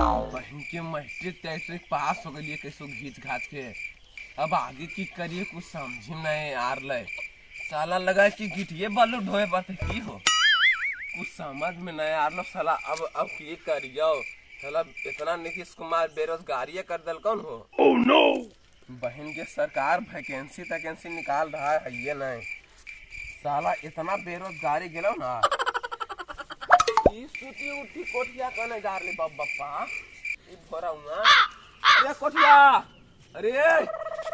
बहन के मैट्रिक टैट्रिक पास हो गई कैसो घीच घाच के। अब आगे की करिए कुछ समझ नहीं आ रहा। साला लगा कि गिटिए बालू ढोए पर की हो, कुछ समझ में नहीं आ रहा साला। अब की करियो साला, इतना नीतीश कुमार बेरोजगारी कर दल कौन हो। oh, no! बहन के सरकार वैकेंसी तैकेंसी निकाल रहा है ये नहीं साला, इतना बेरोजगारी गेलो ना। सूती उठी कोठिया कने जा रही बाप बप्पा भरा। अरे कोठिया, अरे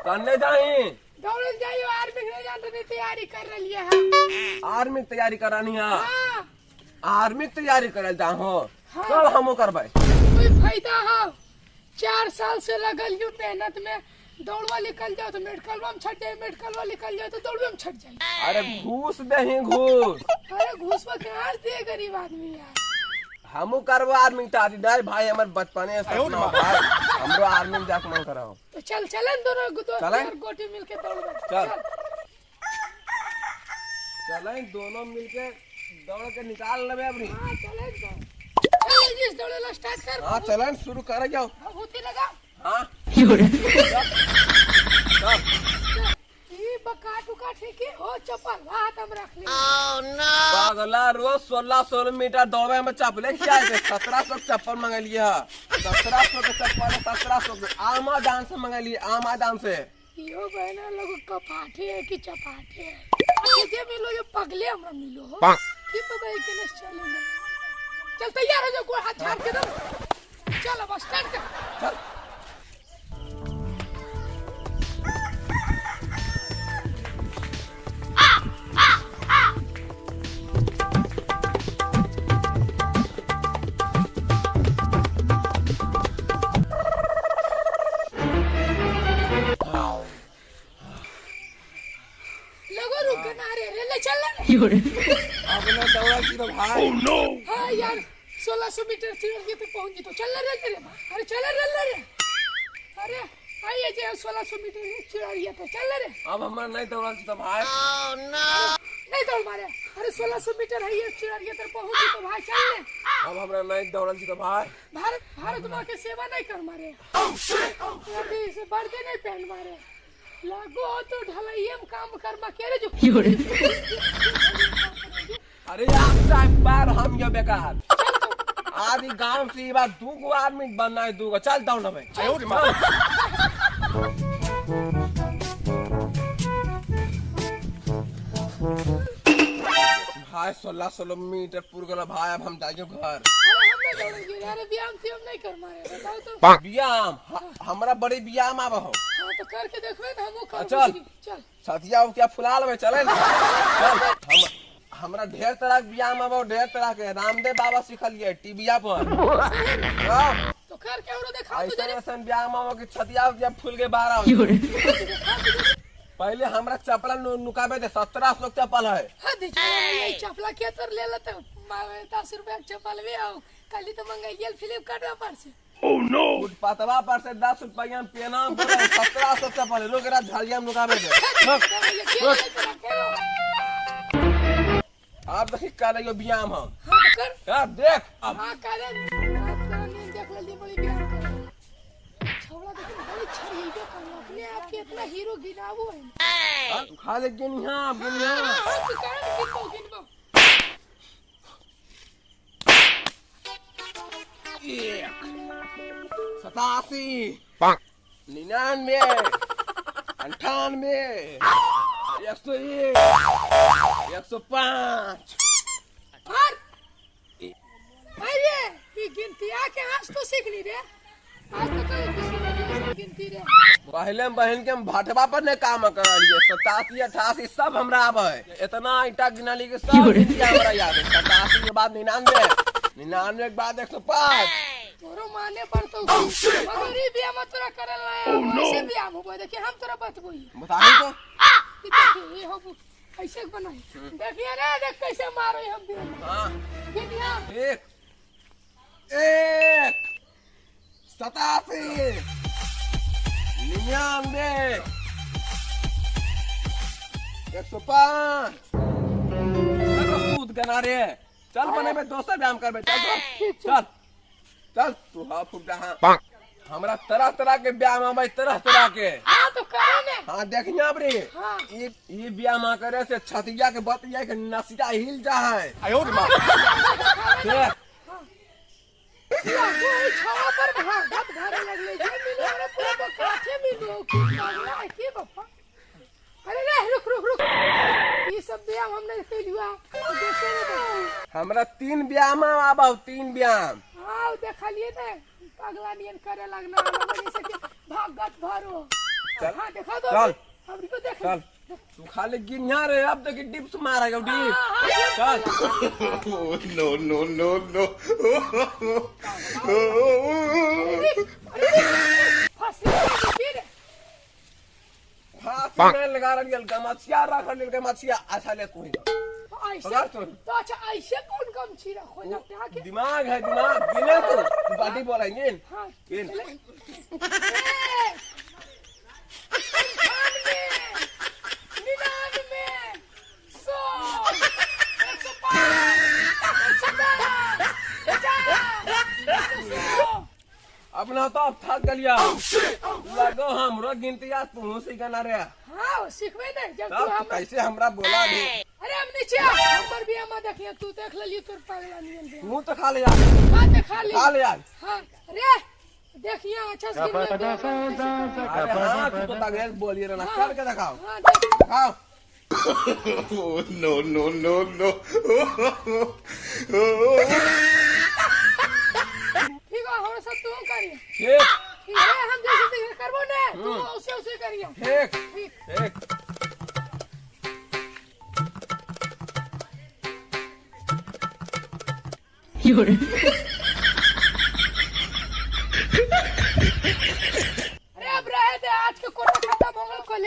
कने जाई? दौड़ल जाइयो, आर्मी के जान रही तैयारी कर रही है। आर्मी की तैयारी करानी है? हां आर्मी की तैयारी करल जा हो। हाँ। चल हमो करबै, कोई फायदा हो। 4 साल से लगल you मेहनत में, दौड़वा निकल जाओ तो मेडिकलवा में छट जाए, मेडिकलवा निकल जाओ तो दौड़वे में छट जाए। अरे घूस देही घूस। अरे घूसवा कहां से दे गरीब आदमी यार। हमू करबो आर्मी तैयारी। नहीं भाई हमर बचपने से सपना भाई, हमरो आर्मी में जाके मन कराओ। तो चल चलन दोनों दोस्त गोटी मिलके दौड़बे। चल चलन दोनों मिलके दौड़ के निकाल लेबे अबरी। हां चलन तो चल जिस दौड़ेला स्टार्ट कर। हां चलन शुरू कर जाओ। होती लगा। हां ई बका टुका ठीक है हो, चप्पल हाथ हम रख ले। ओह नो पागला, रोज 1600 मीटर दौड़े में चप्पल क्या है। 1700 चप्पल मंगलिए है, 1700 के चप्पल, 1700 के आमादान से मंगलिए, आमादान से। यो बहना लोग कपाटे है कि चपाटे है, जे मिलो जो पगले हमरा मिलो हो की पता है केने चले। चल तैयार हो जाओ, कोई हाथ झाड़ के दो। चल अब स्टार्ट कर। चल अपने दौड़ा की तो भाई। oh, no! हाँ यार 1600 मीटर चिड़िया तो पहुंच तो चल रे रे। अरे चल रे रे, अरे आइए जे 1600 मीटर चिड़िया तो चल रे। अब हमरा नहीं दौड़ा की तो भाई। oh, no! नहीं दौड़ मारे। अरे 1600 मीटर है ये चिड़िया तो पहुंच तो भाई चल रे। अब हमरा नहीं दौड़ा की तो भाई। भारत भारत मां के सेवा नहीं कर मारे, अभी इसे वर्दी नहीं पहन मारे, लागो तो ढलाइए में काम कर मा के रे जो। अरे आप साहब बार हम यो बेकार आदि गांव से ये बात दू गो आदमी बनना है, दू गो चल दौड़ भाई। भाई 1600 मीटर पूर गलो भाई, अब हम जाइयो घर। अरे हम नहीं दौड़ेंगे, अरे व्यायाम थी हम नहीं कर मारे बताओ तो। व्यायाम हमरा बड़ी व्यायाम आवे हो। हां तो करके देखबे ना हमहू कर। चल चल सतिया क्या फुला लेबे चले। चल हम हमरा ढेर तरह के व्यायाम आवे, ढेर तरह के रामदेव बाबा सिखलिए टीबिया पर। हां तो करके औरो देखाओ तो जरा। ऐसा व्यायाम आवे कि छतिया जब फूल के बाहर आओ। पहले हमरा चपला नुकाबे दे, 1700 के चप्पल है। हां दे चपला के तर ले ल त 10 रुपया के चप्पल भी आओ, कल तो मंगाइल फ्लिपकार्ट पर से। ओह नो फुटपाथवा पर से 10 रुपया में पेना 1700 चप्पल लोग रा झालिया में नुकाबे दे। आप देखी काले यो व्यायाम हम। हां तो कर। हां देख। हां करे देख लेली बड़ी व्यायाम कर। छौड़ा देखी बड़ी छड़ी के अपने आप के इतना हीरो गिनावो है। हां तू खा ले गिनिहा गिनिहा। हां तू कर गिनबो गिनबो। 1 87 99 98 101 105। अरे ये गिनती आके आज तो सीख ली रे, आज तो कल किसी ने गिनती रे। पहले बहन के हम भाटवा पर ने काम कर लिए, 87 88 सब हमरा आवे है। इतना ईटा गिना ली के सब गिनती हमरा याद है। 87 के बाद 99, 99 के बाद 105। तोरो माने पर तो मगर ई बियाह तोरा करल ना ऐसे बियाह होबो। देखिए हम तोरा बतबोई बताई तो देखिए ये हो कैसे बनाई देखिए रे, देख कैसे मारो हम बियाह। हां गिनिया 1 1 87 99 105। सूद गना रे, चल बने में दोसर व्यायाम करबे। चल चल। चल तू हाँ फुटा। हाँ हमरा तरह तरह के व्यायाम आबै, तरह तरह के। हाँ तो करे ने। हाँ देखिया रे। हाँ। ये व्यायाम करे से छतिया के बतिया के नसिया हिल जा है। देख कोई छावा पर भागत भागे लगले जे मिलो रे पूरा बकाठे मिलो की पागला है की बापा। अरे रे रुक रुक रुक, ये सब व्यायाम हमने कइलुआ दूसरे ने देखा। हमरा 3 व्यायाम आबौ, 3 व्यायाम। हाँ देखलिए ने पागला नियन करे लगना जैसे कि भागत भरो। चल। हाँ देखा दो चल। हमरी को देख। चल तू खाली गिनहा रे, अब देख डिप्स मारेगा डिप। चल। No, no, no, no. फंसी फिर फांसी में लगा रही गमछिया रख रही गमछिया। अच्छा ले तू ही ऐसे पकड़ तू। तो अच्छा ऐसे कौन गमछी रखो जाते आके दिमाग है दिमाग, गिने तू बाटी बोलेंगे। हाँ गिन। 99 100 105 110 50 100। अपना तो अब थक गलिया लगो हमरो गिनती तू सीखना रे। हाँ सीखबे ने जब तू तब हम तू कैसे हमरा बोला दे। अरे हम नीचे आ, हमर भी हम देखिए तू देख लेलियो तोर पागला नियन भी। तू तो खा ले यार, हाँ देखा ले खा ले यार। हाँ अरे देखिए अच्छा से गिन ले। अरे हाँ तू तो तगड़े बोलिए रे ना, कर के दिखाओ। हाँ देख। दिखाओ। No, no, no, no. ठीक है हमरा सब तू करिए। ठीक ठीक है हम जैसे तैसे करबो ने तू उसे उसे करिए। ठीक ठीक ठीक। अरे अब रहे दे आज के कोटा खत्म हो गल कल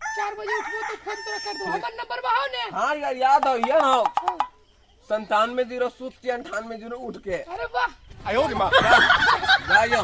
4 बजे उठबो तो फोन तोरा कर दो। हमर नंबर बहाओ ने। हाँ यार याद हो ये हो हाँ। 97 0 सूत के 98 0 उठ के। अरे वाह। जाइयो।